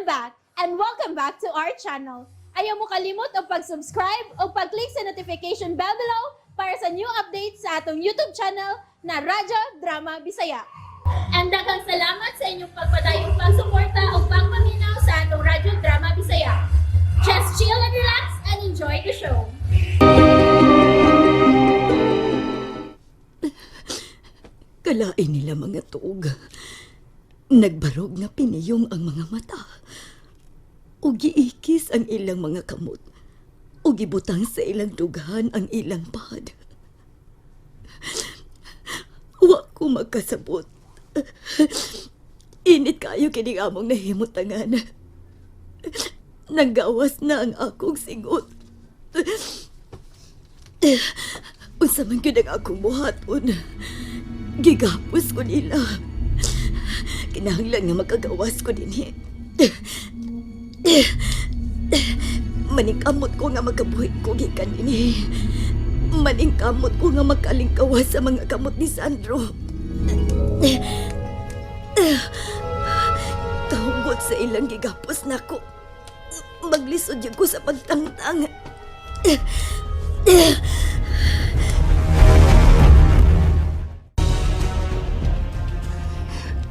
I'm back and welcome back to our channel. Ayaw mo kalimot og pag-subscribe o pag-click sa notification bell below para sa new updates sa atong YouTube channel na Radyo Drama Bisaya. And daghang salamat sa inyong pagpadayong pagsuporta o pagpaminaw sa atong Radyo Drama Bisaya. Just chill and relax and enjoy the show. Kalain nila mga tuog. Nagbarog nga piniyong ang mga mata. Ug giikis ang ilang mga kamot. Ug gibutang sa ilang dughan ang ilang pad. Wa ko magkasabot. Init kayo kining among nahimutangan. Nanggawas na ang akong singot. Unsa man gyud ang akong buhaton. Gigapos ko nila. Kinahanglan nga makagawas ko dinhi. Maningkamot ko nga makabuhi ko gikan dinhi. Maningkamot ko nga makalingkawas sa mga kamot ni Sandro. Kahugot sa ilang gigapos nako. Maglisod yun ko sa pagtangtang.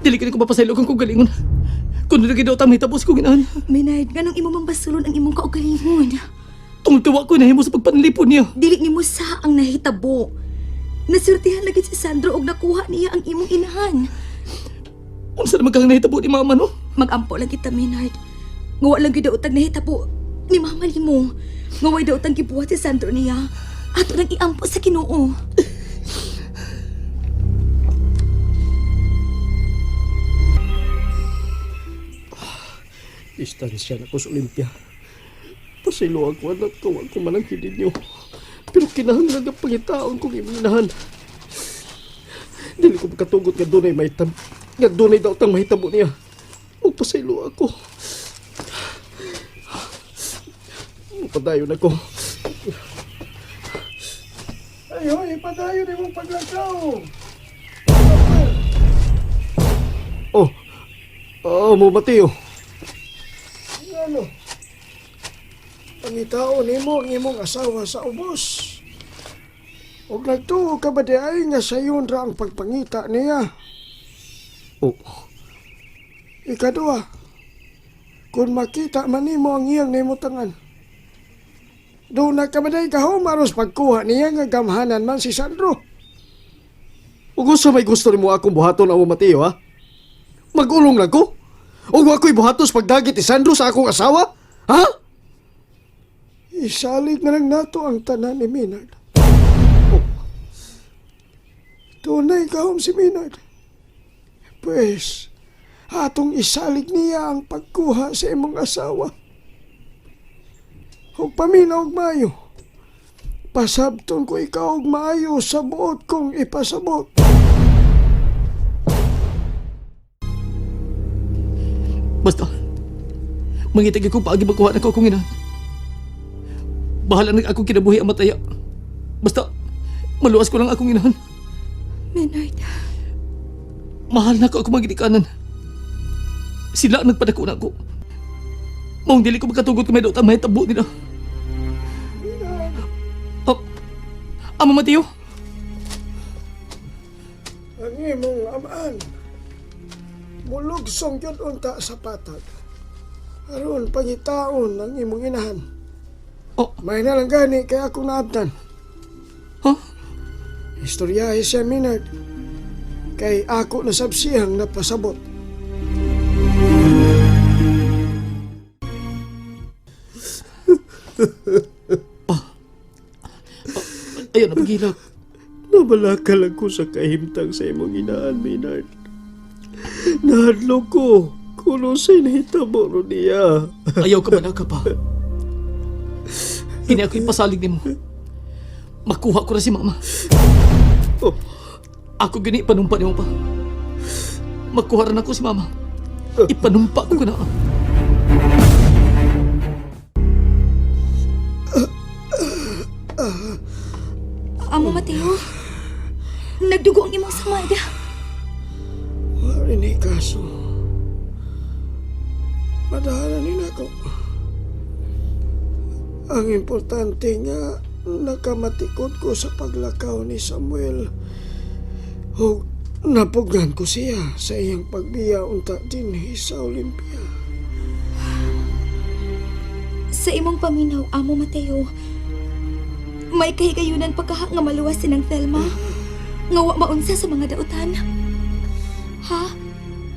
Dili kini ko mapasaylo kung galingon. Kung nilagay daw tang mahitabo sa kong inahan. Minard, nganong imo mang basulon ang imong kaugalingon? Tungod kay wa ko nahimo sa pagpanlipon niya. Dili nimo sa ang nahitabo. Nasurtihan lagi si Sandro og nakuha niya ang imong inahan. Unsa naman kang nahitabo ni mama no? Magampo lang kita, Minard. Nga wa lang gyud utang nahitabo ni mama nimo. Nga way daw utang gibuhat si Sandro niya. Ato nang iampo sa Ginoo. Distansya na ko sa Olympia. Pasaylo ako anak ko, wa ko man ang hilin niyo. Pero kinahanglan nga pangitaon kong imong inahan. Dili ko makatugot nga dunay mahitab nga dunay daw tang mahitabo niya. Magpasaylo ako. Padayon ako. Ay, hoy, padayon imong paglakaw. Oh. Oh, mo Mateo. Ano? Pangitaon nimo ang imong asawa sa ubos. Ug nagtuo ka ba di ay nga sayon ra ang pagpangita niya? Oh, Ikaduha, kung makita man nimo ang iyang nahimutangan, doon na ka ba di kahom aros pagkuha niya nga gamhanan man si Sandro. Ug unsa may gusto nimo akong buhaton amo Mateo ha? Magulong lang ko? Ug wa ko'y buhatos pagdagit ni Sandro sa akong asawa? Ha? Isalig na lang nato ang tanan ni Minard. Tunay kahom si Minard. Pues, atong isalig niya ang pagkuha sa imong asawa. Ug paminaw og maayo. Pasabton ko ikaw og maayo sa buot kong ipasabot. Basta, mangitag ko paagi magkuha na ko akong ina. Bahala na akong kinabuhi ang mataya. Basta, maluwas ko lang akong inahan. Minard, Mahal na ko ako magidikanan. Sila ang nagpadako na ako. Maong dili ko magkatugot kung may daw may tabo nila. Oh, Ama Mateo, Ang imong amaan, mulugsong yun unta sa patag. Aron pangitaon ang imong inahan. Oh. May na lang gani kay ako naabtan. Ha? Istoryahe siya, Minard. Kay ako nasabsiyang napasabot. Ayun na paghilak. Nabalaka lang ko sa kahimtang sa imong inaan, Maynard. Nahadlok ko kung unsay nahitabo ro niya. Ayaw ka balaka pa. Kini ako ipasalig nimo. Makuha ko na si mama. Oh. Ako gani panumpa nimo pa. Makuha rin ako si mama. Ipanumpa ko na. Amo Mateo, nagdugo ang imong samad. Wala ni kaso. Madahanan ni nako. Ang importante nga nakamatikod ko sa paglakaw ni Samuel. Ug napugnan ko siya sa iyang pagbiya unta dinhi sa Olympia. Sa imong paminaw, Amo Mateo, may kahigayunan pa kaha nga maluwas sinang Thelma. Nga wa maunsa sa mga dautan. Ha?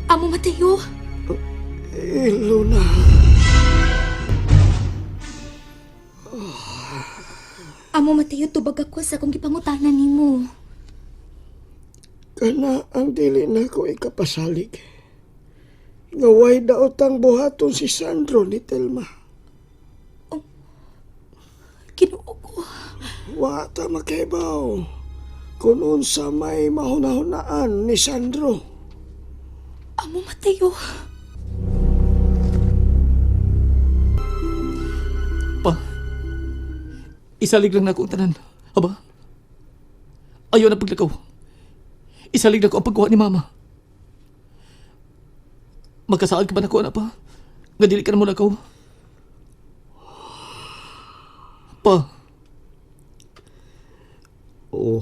Amo Mateo? Eh, Luna. Amo Mateo, tubag ako sa akong gipangutana nimo. Kana ang dili nako ikapasalig. Nga way daotang buhaton si Sandro ni Telma. Ginoo ko. Wa ta makibaw kung unsa may mahunahunaan ni Sandro. Amo Mateo. Pa, isalig lang nako ang tanan. Aba, ayaw na paglakaw. Isalig na ko ang pagkuha ni Mama. Magkasaad ka ba nako, anak pa? Nga dili ka na mo lakaw. Pa, Oo,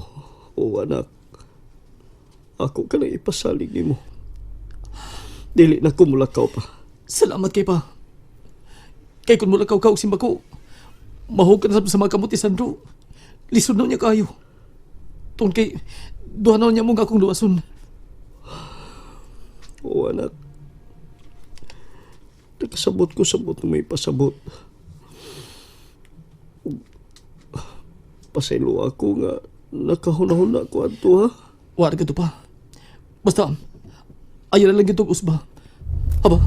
oo anak. Ako ka nang ipasalig nimo. Dili na ko mulakaw pa. Salamat kay pa. Kay kung mulakaw ka og simbako, mahug ka na sa mga kamot ni Sandro. Lisod na niya kayo. Tungkol kay, duha na niya mong akong luwason. Oo anak. Nakasabot ko sabot na may pasabot. Pasaylo ako nga nakahuna-huna ko adto ha. Wala ka to pa. Basta, ayaw na lang gitong usba. Aba,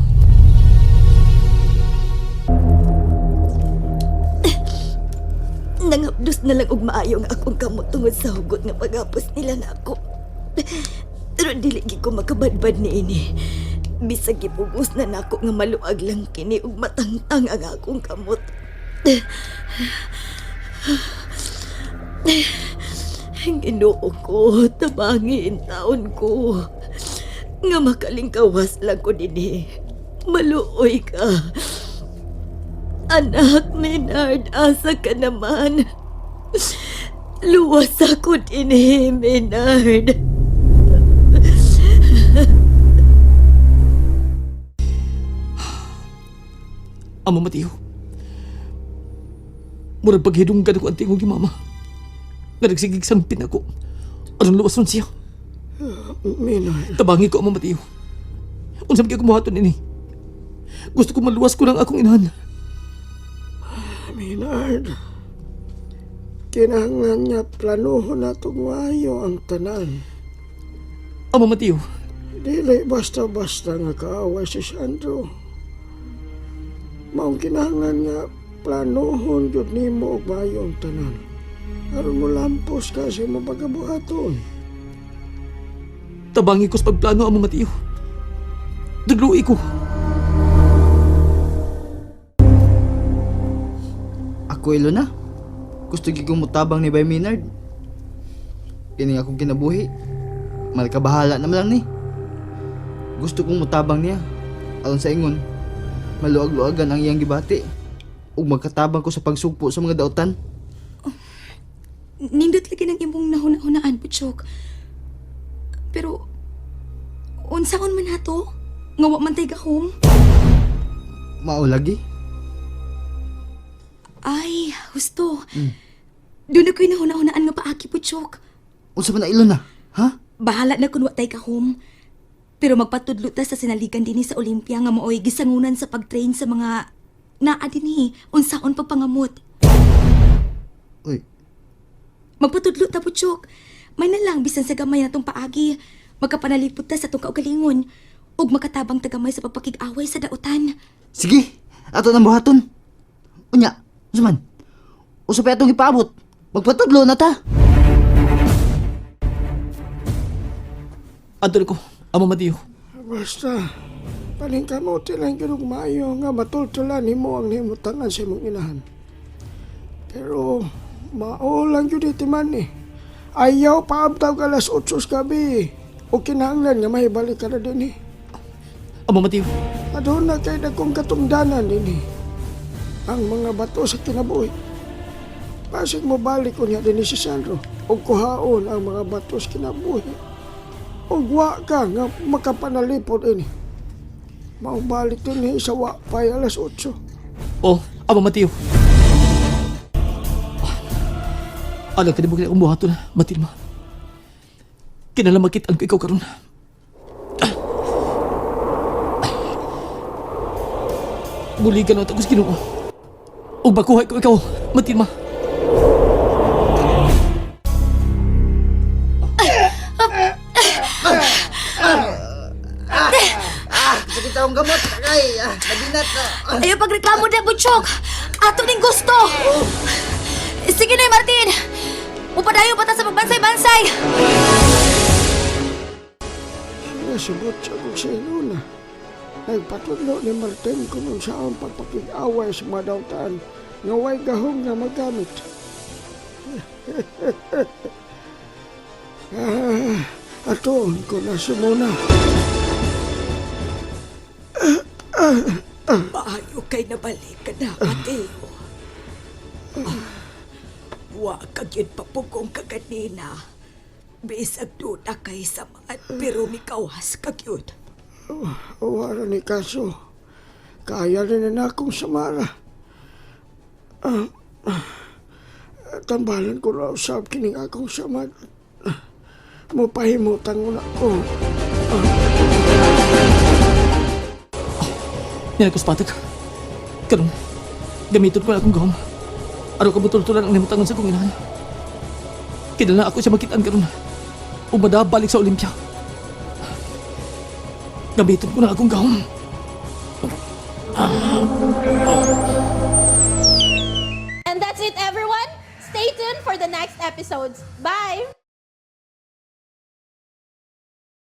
Nangapdos na lang og maayo ang akong kamot tungod sa hugot nga pagapos nila nako. Pero dili gid ko makabadbad niini. Bisag gipugos na nako nga maluag lang kini ug matangtang ang akong kamot. Ginoo ko, tabangi in taon ko. Nga makalingkawas lang ko dinhi. Maluoy ka. Anak, Maynard, asa ka naman. Luwas ako din eh, Maynard. Amo Mateo. Murag paghidunggan ako ang tingog ni Mama. Nga nagsigig sampin ako. Aron luwason siya. Maynard, Tabangi ko, Amo Mateo. Unsa man kay kumuhaton ini. Gusto ko maluwas ko lang akong inahan. Maynard. Kinahanglan nga planuhon natong maayo ang tanan. Amo Mateo, Dili basta-basta nga kaaway si Sandro. Maong kinahanglan nga planuhon jud nimo og maayo ang tanan. Aron mo lampos ka sa imong pagabuhaton. Tabangi ko sa pagplano, Amo Mateo. Dudlui ko. Ako ilo na. Gusto gyud kong mutabang ni Bay Maynard. Kini akong kinabuhi. Malkabahala naman lang ni. Gusto kong mutabang niya. Aron sa ingon, maluag-luagan ang iyang gibati. Ug magkatabang ko sa pagsugpo sa mga dautan. Nindot lagi ng imong nahuna-hunaan, Butchok. Pero, unsaon man nato? Nga wa man tay gahom? Mao lagi. Ay, husto. Doon ako'y nahuna-hunaan nga paaki, Butchok. Unsa man na ilo na? Ha? Bahala na kun wa tay gahom. Pero magpatudlo ta sa sinaligan dinhi sa Olympia nga maoy gisangunan sa pag-train sa mga naa dinhi unsaon pagpangamot. Uy, Magpatudlo ta, Butchok. May na lang bisan sa gamay natong paagi. Magkapanalipot ta sa atong kaugalingon ug makatabang ta gamay sa pagpakig-away sa dautan. sige. Ato nang buhaton. Unya, unsa man? Usa pa atong ipaabot. Magpatudlo na ta. Adto ko, Amo Mateo. Basta, paningkamuti lang gyud og maayo nga matultulan nimo ang himutangan sa imong inahan. Pero, mao lang gyud itiman ni. Ayaw paabtaw ka alas 8 sa gabi. O kinahanglan nga mahibalik ka na din eh. Amo Mateo. Aduna kay dagkong katungdanan dinhi. Ang mga bato sa kinabuhi. Pasig mo balik unya dinhi si Sandro ug kuhaon ang mga bato sa kinabuhi. Ug wa ka nga makapanalipod ini. Maubalik dinhi sa wa pay alas 8. Oh, Amo Mateo. Alam ka di mo kaya akong buhaton, Matilma. Kinalamakit ang ikaw karon. Buligan na ako sa Ginoo. Ug bakuhay ko ikaw, Matilma. Sakit akong gamot. Ay, nabinat. Ayaw pagreklamo na, Butchok! Ato ning gusto! Sige na, Martin! Upadayo pa ta sa pagbansay-bansay! Nasubot siya kung sa inuna. Nagpatudlo ni Martin kung unsaon pagpakig-away sa mga dautan nga way gahom nga magamit. Atoon ko na sumuna. Maayo kay nabalik ka na, Mateo. Wa ka gyud papugong ka kanina. Bisag duda kay samaan, pero mikawas ka gyud. Wala ni kaso. Kaya rin na akong samara. Tambalan ko na usab kining akong samad. Mupahimutan ko na ko. Niya ko patag. Karon, gamiton ko na akong gahom. Araw ka mutultulan ang limutangan sa kong inahan. Kinala ako siya makitaan karon. Ug madabalik sa Olympia. Gamiton ko na akong gahom. And that's it, everyone. Stay tuned for the next episodes. Bye!